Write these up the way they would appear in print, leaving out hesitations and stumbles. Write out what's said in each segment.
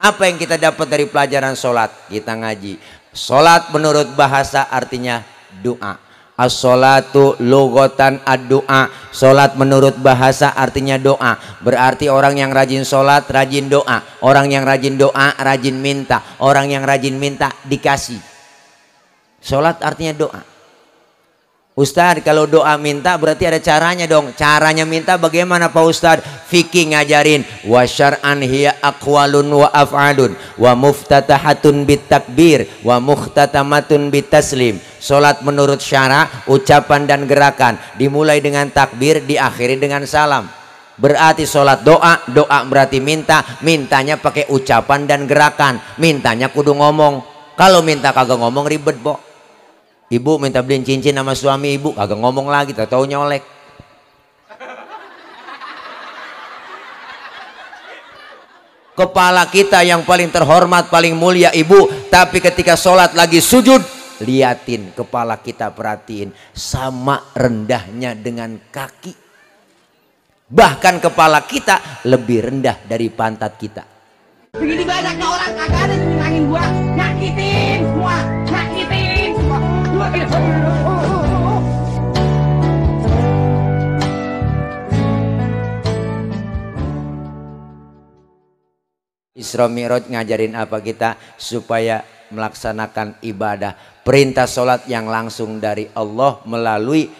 Apa yang kita dapat dari pelajaran sholat? Kita ngaji. Sholat menurut bahasa artinya doa. As-sholatu lughatan ad-du'a. Sholat menurut bahasa artinya doa. Berarti orang yang rajin sholat rajin doa. Orang yang rajin doa rajin minta. Orang yang rajin minta dikasih. Sholat artinya doa. Ustadz, kalau doa minta berarti ada caranya dong. Caranya minta bagaimana Pak Ustadz? Fikih ngajarin. Wa syar'an hiya aqwalun wa af'alun wa muftatahatun bitakbir wa mukhtatamatun bitaslim. Salat menurut syara, ucapan dan gerakan. Dimulai dengan takbir, diakhiri dengan salam. Berarti salat doa, doa berarti minta. Mintanya pakai ucapan dan gerakan. Mintanya kudu ngomong. Kalau minta kagak ngomong ribet, Bo. Ibu minta beliin cincin sama suami ibu, kagak ngomong lagi, tahu nyolek. Kepala kita yang paling terhormat, paling mulia ibu, tapi ketika sholat lagi sujud, liatin kepala kita, perhatiin, sama rendahnya dengan kaki. Bahkan kepala kita lebih rendah dari pantat kita. Begini banyaknya orang kagak ada yang nyenangin gua, nyakitin semua, nyakitin semua. Isra Mi'raj ngajarin apa kita? Supaya melaksanakan ibadah. Perintah sholat yang langsung dari Allah melalui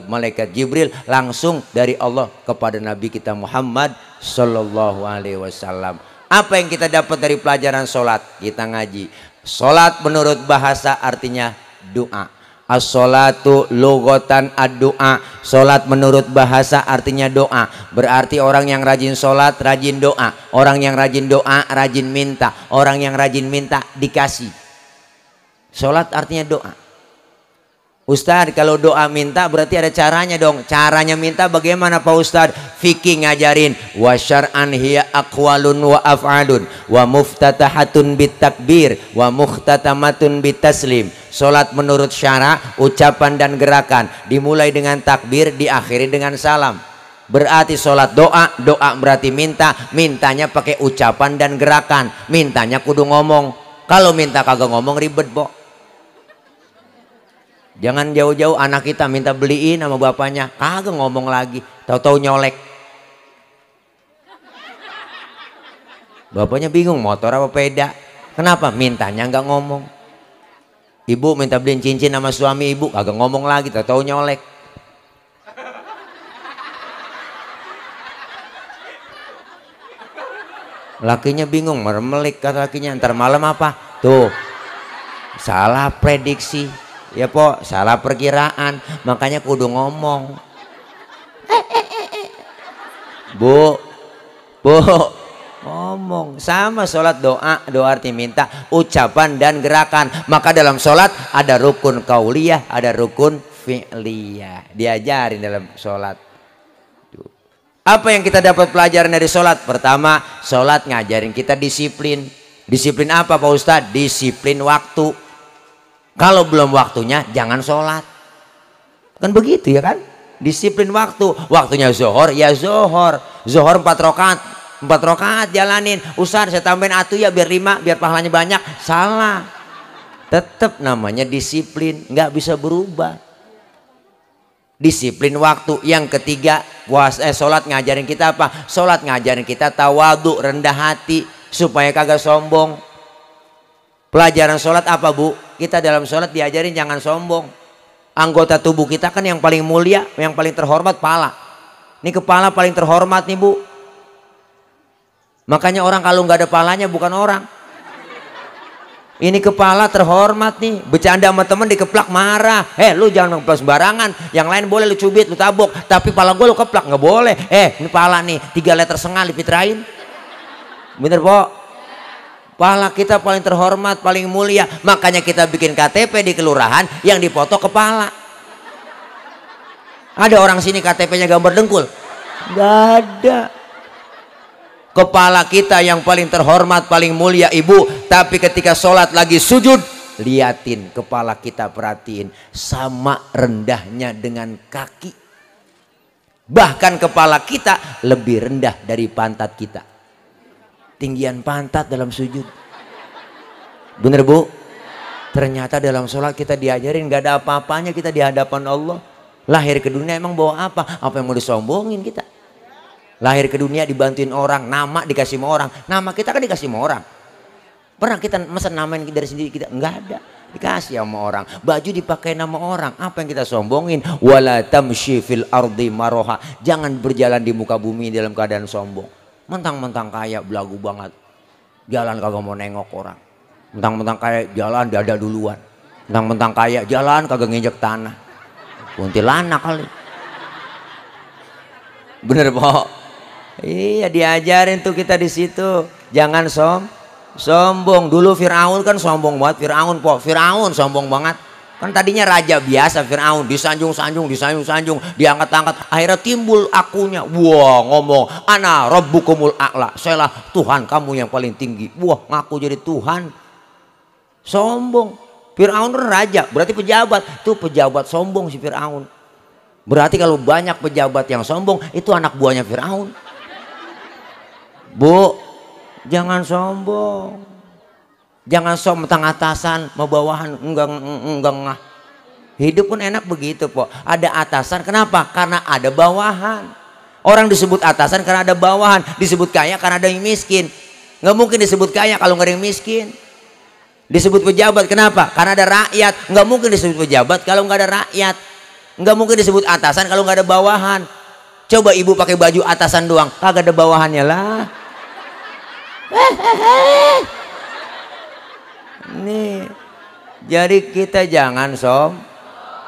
malaikat Jibril, langsung dari Allah kepada Nabi kita Muhammad Sallallahu Alaihi Wasallam. Apa yang kita dapat dari pelajaran sholat? Kita ngaji. Sholat menurut bahasa artinya doa. As-sholatu lughatan ad-du'a. Sholat menurut bahasa artinya doa. Berarti orang yang rajin sholat rajin doa. Orang yang rajin doa rajin minta. Orang yang rajin minta dikasih. Sholat artinya doa. Ustadz, kalau doa minta berarti ada caranya dong. Caranya minta bagaimana Pak Ustadz? Fikih ngajarin. Wa syar'an hiya aqwalun wa af'alun wa muftatahatun bitakbir wa mukhtatamatun bitaslim. Salat menurut syara, ucapan dan gerakan. Dimulai dengan takbir, diakhiri dengan salam. Berarti salat doa, doa berarti minta. Mintanya pakai ucapan dan gerakan. Mintanya kudu ngomong. Kalau minta kagak ngomong ribet, Bo. Jangan jauh-jauh anak kita minta beliin sama bapaknya, kagak ngomong lagi, tahu-tahu nyolek. Bapaknya bingung motor apa peda. Kenapa? Mintanya nggak ngomong. Ibu minta beliin cincin sama suami ibu, kagak ngomong lagi, tahu-tahu nyolek. Lakinya bingung, meremelik kata lakinya, ntar malam apa? Tuh, salah prediksi. Ya po, salah perkiraan, makanya kudu ngomong. Bu, ngomong. Sama sholat doa, doa arti minta, ucapan dan gerakan. Maka dalam sholat ada rukun kauliyah, ada rukun fi'liyah. Diajarin dalam sholat. Apa yang kita dapat pelajaran dari sholat? Pertama, sholat ngajarin kita disiplin. Disiplin apa Pak Ustadz? Disiplin waktu. Kalau belum waktunya jangan sholat. Kan begitu ya kan? Disiplin waktu. Waktunya zuhur ya zuhur. Zuhur 4 rakaat. 4 rakaat jalanin. Ustaz saya tambahin atu ya biar 5, biar pahalanya banyak. Salah. Tetap namanya disiplin. Nggak bisa berubah. Disiplin waktu. Yang ketiga, sholat ngajarin kita apa? Sholat ngajarin kita tawadhu, rendah hati. Supaya kagak sombong. Pelajaran sholat apa Bu? Kita dalam sholat diajarin jangan sombong. Anggota tubuh kita kan yang paling mulia, yang paling terhormat kepala. Ini kepala paling terhormat nih Bu. Makanya orang kalau nggak ada palanya bukan orang. Ini kepala terhormat nih. Bercanda sama temen dikeplak marah. Lu jangan ngeplak sembarangan. Yang lain boleh lu cubit, lu tabok. Tapi pala gue lu keplak nggak boleh. Ini pala nih 3 liter setengah dipitrain. Bener Po? Pala kita paling terhormat, paling mulia. Makanya kita bikin KTP di kelurahan yang dipoto kepala. Ada orang sini KTP-nya gambar dengkul? Gak ada. Kepala kita yang paling terhormat, paling mulia ibu. Tapi ketika sholat lagi sujud, liatin kepala kita, perhatiin. Sama rendahnya dengan kaki. Bahkan kepala kita lebih rendah dari pantat kita. tinggian pantat dalam sujud. Bener Bu? Ternyata dalam sholat kita diajarin gak ada apa-apanya kita di hadapan Allah. Lahir ke dunia emang bawa apa? Apa yang mau disombongin kita? Lahir ke dunia dibantuin orang, nama dikasih sama orang. Nama kita kan dikasih sama orang. Pernah kita mesen namain dari sendiri kita? Enggak ada. Dikasih sama orang. Baju dipakai nama orang. Apa yang kita sombongin? Wala tamshi fil ardi maroha. Jangan berjalan di muka bumi dalam keadaan sombong. Mentang-mentang kaya belagu banget. Jalan kagak mau nengok orang. Mentang-mentang kaya jalan dada duluan. Mentang-mentang kaya jalan kagak nginjek tanah. Kuntilanak kali. Bener Pok? Iya diajarin tuh kita di situ. Jangan sombong. Dulu Firaun kan sombong banget. Firaun Pok. Firaun sombong banget. Kan tadinya raja biasa Firaun. Disanjung-sanjung. Diangkat-angkat. Akhirnya timbul akunya. Wah ngomong. Ana rabbukumul a'la. Sayalah Tuhan kamu yang paling tinggi. Wah ngaku jadi Tuhan. Sombong. Firaun kan raja. Berarti pejabat. Itu pejabat sombong si Firaun. Berarti kalau banyak pejabat yang sombong. Itu anak buahnya Firaun. Bu. Jangan sombong. Jangan sombong tentang atasan mau bawahan enggak. Hidup pun enak begitu Pok. Ada atasan kenapa? Karena ada bawahan. Orang disebut atasan karena ada bawahan. Disebut kaya karena ada yang miskin. Nggak mungkin disebut kaya kalau nggak ada yang miskin. Disebut pejabat kenapa? Karena ada rakyat. Nggak mungkin disebut pejabat kalau nggak ada rakyat. Nggak mungkin disebut atasan kalau nggak ada bawahan. Coba ibu pakai baju atasan doang kagak ada bawahannya lah. Nih, jadi kita jangan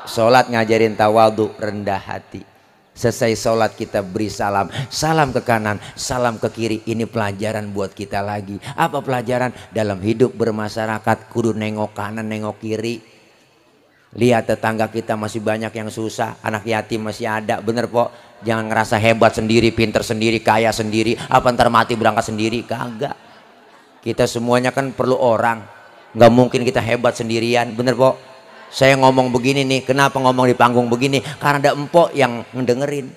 sholat ngajarin tawadhu, rendah hati. Selesai sholat kita beri salam, salam ke kanan, salam ke kiri. Ini pelajaran buat kita lagi. Apa pelajaran? Dalam hidup bermasyarakat kudu nengok kanan, nengok kiri. Lihat tetangga kita masih banyak yang susah, anak yatim masih ada, bener Pok. Jangan ngerasa hebat sendiri, pinter sendiri, kaya sendiri. Apa ntar mati berangkat sendiri? Kagak. Kita semuanya kan perlu orang. Nggak mungkin kita hebat sendirian, bener Pok. Saya ngomong begini nih, kenapa ngomong di panggung begini? Karena ada empok yang ngedengerin.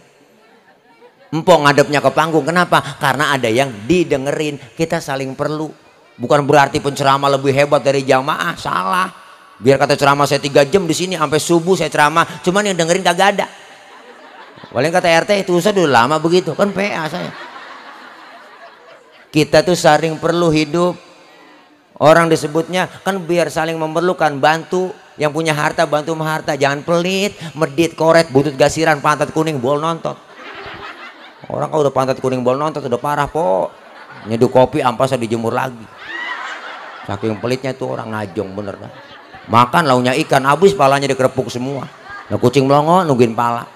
Empok ngadepnya ke panggung, kenapa? Karena ada yang didengerin. Kita saling perlu. Bukan berarti penceramah lebih hebat dari jamaah, salah. Biar kata ceramah saya 3 jam di sini sampai subuh saya ceramah, cuman yang dengerin kagak ada. Paling kata RT itu usah dulu lama begitu, kan PA saya. Kita tuh saling perlu hidup. Orang disebutnya kan biar saling memerlukan, bantu. Yang punya harta bantu sama harta, jangan pelit, medit, koret, butut gasiran, pantat kuning, bol nontot. Orang kalau udah pantat kuning, bol nontot udah parah Pok. Nyeduh kopi ampasnya dijemur lagi. Saking pelitnya tuh orang ngajong bener dah. Makan launya ikan, habis palanya dikerepuk semua. Nah kucing melongo nungguin pala.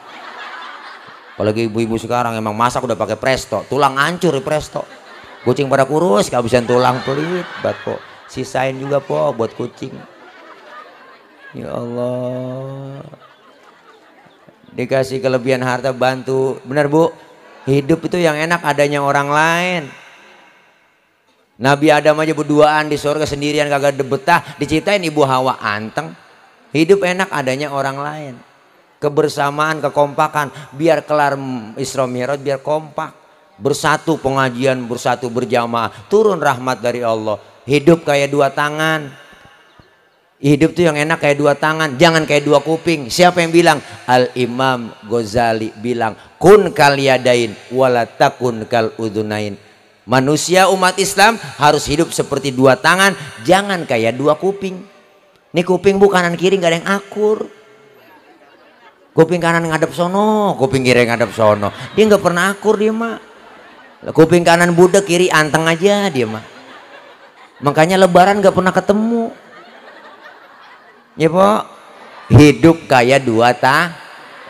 Apalagi ibu-ibu sekarang emang masak udah pakai presto, tulang hancur di presto. Kucing pada kurus, kehabisan tulang, pelit banget Pok. Sisain juga Pok buat kucing. Ya Allah. Dikasih kelebihan harta bantu, bener Bu. Hidup itu yang enak adanya orang lain. Nabi Adam aja berduaan di surga sendirian kagak betah, diciptain Ibu Hawa anteng. Hidup enak adanya orang lain. Kebersamaan, kekompakan, biar kelar Isra Mi'raj biar kompak. Bersatu pengajian, bersatu berjamaah, turun rahmat dari Allah. Hidup kayak 2 tangan. Hidup tuh yang enak kayak 2 tangan, jangan kayak 2 kuping. Siapa yang bilang? Al-Imam Ghazali bilang, kun kal yadain wala takun kal udunain. Manusia umat Islam harus hidup seperti 2 tangan, jangan kayak 2 kuping. Ini kuping bu kanan kiri nggak ada yang akur. Kuping kanan ngadep sono, kuping kiri ngadep sono. Dia nggak pernah akur dia mah. Kuping kanan budek, kiri anteng aja dia mah. Makanya lebaran nggak pernah ketemu. Ya Pok. Hidup kayak 2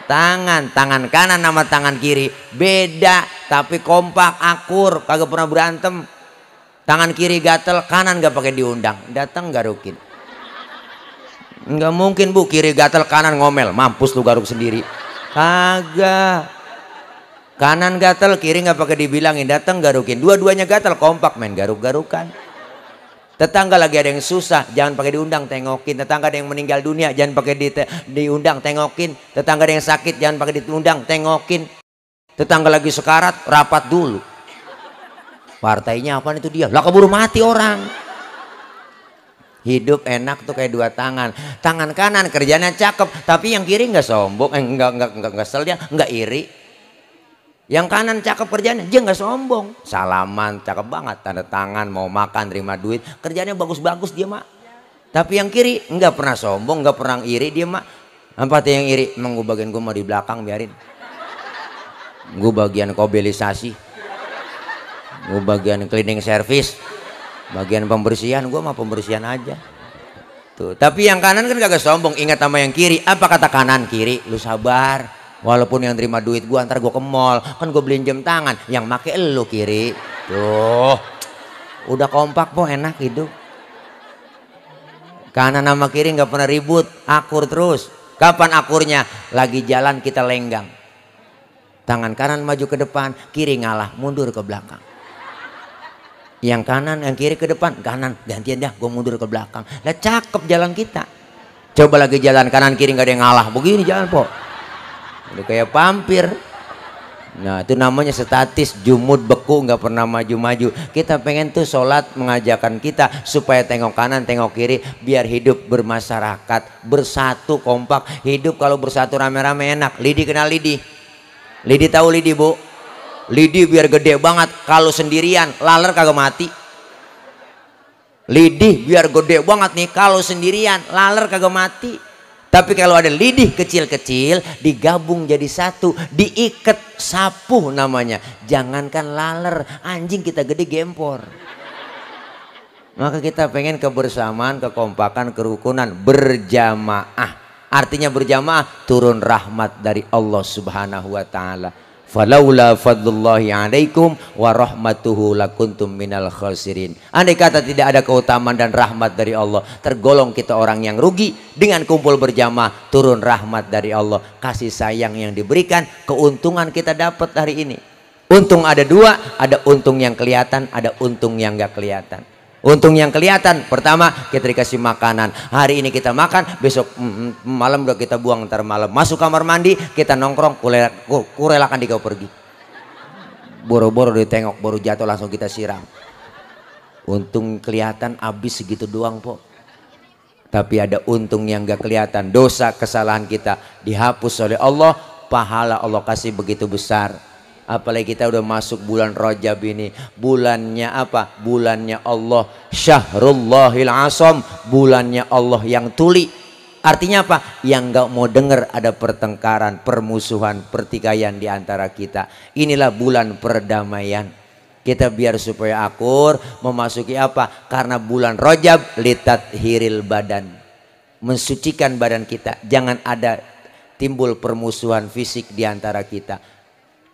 tangan, tangan kanan sama tangan kiri beda, tapi kompak, akur, kagak pernah berantem. Tangan kiri gatel, kanan gak pakai diundang, datang garukin. Nggak mungkin Bu, kiri gatel kanan ngomel, mampus lu garuk sendiri. Kagak. Kanan gatel, kiri nggak pakai dibilangin, datang garukin. Dua-duanya gatel, kompak main garuk-garukan. Tetangga lagi ada yang susah, jangan pakai diundang, tengokin. Tetangga ada yang meninggal dunia, jangan pakai diundang, tengokin. Tetangga ada yang sakit, jangan pakai diundang, tengokin. Tetangga lagi sekarat, rapat dulu. Partainya apa itu dia? Lah keburu mati orang. Hidup enak tuh kayak dua tangan. Tangan kanan kerjanya cakep, tapi yang kiri nggak sombong, nggak selia, nggak iri. Yang kanan cakep kerjanya, dia nggak sombong. Salaman cakep banget, tanda tangan, mau makan, terima duit, kerjanya bagus-bagus dia mak. Tapi yang kiri nggak pernah sombong, nggak pernah iri dia mak. Apa tuh yang iri? Emang gue bagian gue mau di belakang biarin. Gue bagian kobelisasi, gue bagian cleaning service, bagian pembersihan, gue mah pembersihan aja. Tuh, tapi yang kanan kan kagak sombong, ingat sama yang kiri. Apa kata kanan kiri? Lu sabar. Walaupun yang terima duit gua ntar gua ke mall, kan gua beliin jam tangan, yang make elu kiri. Tuh, udah kompak po, enak hidup. Kanan sama kiri nggak pernah ribut, akur terus. Kapan akurnya? Lagi jalan kita lenggang. Tangan kanan maju ke depan, kiri ngalah, mundur ke belakang. Yang kanan, yang kiri ke depan, kanan gantian dah, gua mundur ke belakang. Lah cakep jalan kita. Coba lagi jalan kanan kiri nggak ada yang ngalah, begini jalan po. Udah kayak pampir. Nah itu namanya statis, jumud, beku, nggak pernah maju-maju. Kita pengen tuh sholat mengajarkan kita supaya tengok kanan tengok kiri, biar hidup bermasyarakat, bersatu kompak. Hidup kalau bersatu rame-rame enak. Lidi kenal lidi? Lidi tahu lidi bu? Lidi biar gede banget, kalau sendirian laler kagak mati. Lidi biar gede banget nih, kalau sendirian laler kagak mati. Tapi kalau ada lidih kecil-kecil digabung jadi satu, diikat sapu namanya. Jangankan laler, anjing kita gede gempor. Maka kita pengen kebersamaan, kekompakan, kerukunan, berjamaah. Artinya berjamaah turun rahmat dari Allah Subhanahu wa taala. Falaula fadlullahi alaikum wa rahmatuhu lakuntum minal khasirin. Andai kata tidak ada keutamaan dan rahmat dari Allah, tergolong kita orang yang rugi. Dengan kumpul berjamaah turun rahmat dari Allah, kasih sayang yang diberikan, keuntungan kita dapat hari ini. Untung ada dua, ada untung yang kelihatan, ada untung yang gak kelihatan. Untung yang kelihatan, pertama kita dikasih makanan. Hari ini kita makan, besok malam udah kita buang, ntar malam masuk kamar mandi, kita nongkrong, kurelakan di kau pergi. Boro-boro ditengok, baru jatuh langsung kita siram. Untung kelihatan habis segitu doang po. Tapi ada untung yang gak kelihatan, dosa kesalahan kita dihapus oleh Allah, pahala Allah kasih begitu besar. Apalagi kita udah masuk bulan Rajab ini, bulannya apa? Bulannya Allah, Syahrullahil Asam, bulannya Allah yang tuli. Artinya apa? Yang nggak mau dengar ada pertengkaran, permusuhan, pertikaian di antara kita. Inilah bulan perdamaian. Kita biar supaya akur, memasuki apa? Karena bulan Rajab litat hiril badan, mensucikan badan kita. Jangan ada timbul permusuhan fisik di antara kita.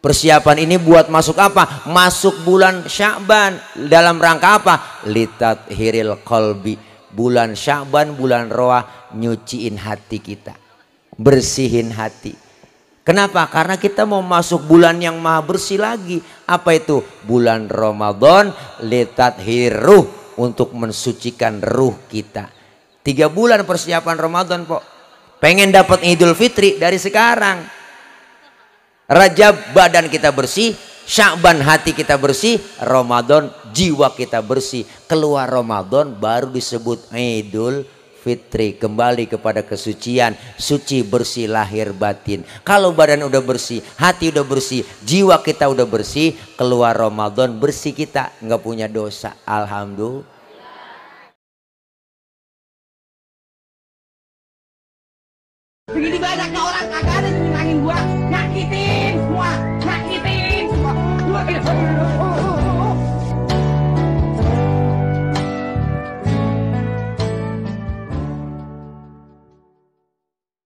Persiapan ini buat masuk apa? Masuk bulan Sya'ban. Dalam rangka apa? Litat hiril qalbi. Bulan Sya'ban, bulan Roah, nyuciin hati kita, bersihin hati. Kenapa? Karena kita mau masuk bulan yang maha bersih lagi. Apa itu? Bulan Ramadan, litat hiruh, untuk mensucikan ruh kita. 3 bulan persiapan Ramadan po. Pengen dapat Idul Fitri dari sekarang. Rajab badan kita bersih, Sya'ban hati kita bersih, Ramadan jiwa kita bersih. Keluar Ramadan baru disebut Idul Fitri, kembali kepada kesucian, suci bersih lahir batin. Kalau badan udah bersih, hati udah bersih, jiwa kita udah bersih, keluar Ramadan bersih kita, nggak punya dosa. Alhamdulillah. Begini banyaknya orang kagak ada yang nyenangin gua, nyakitin.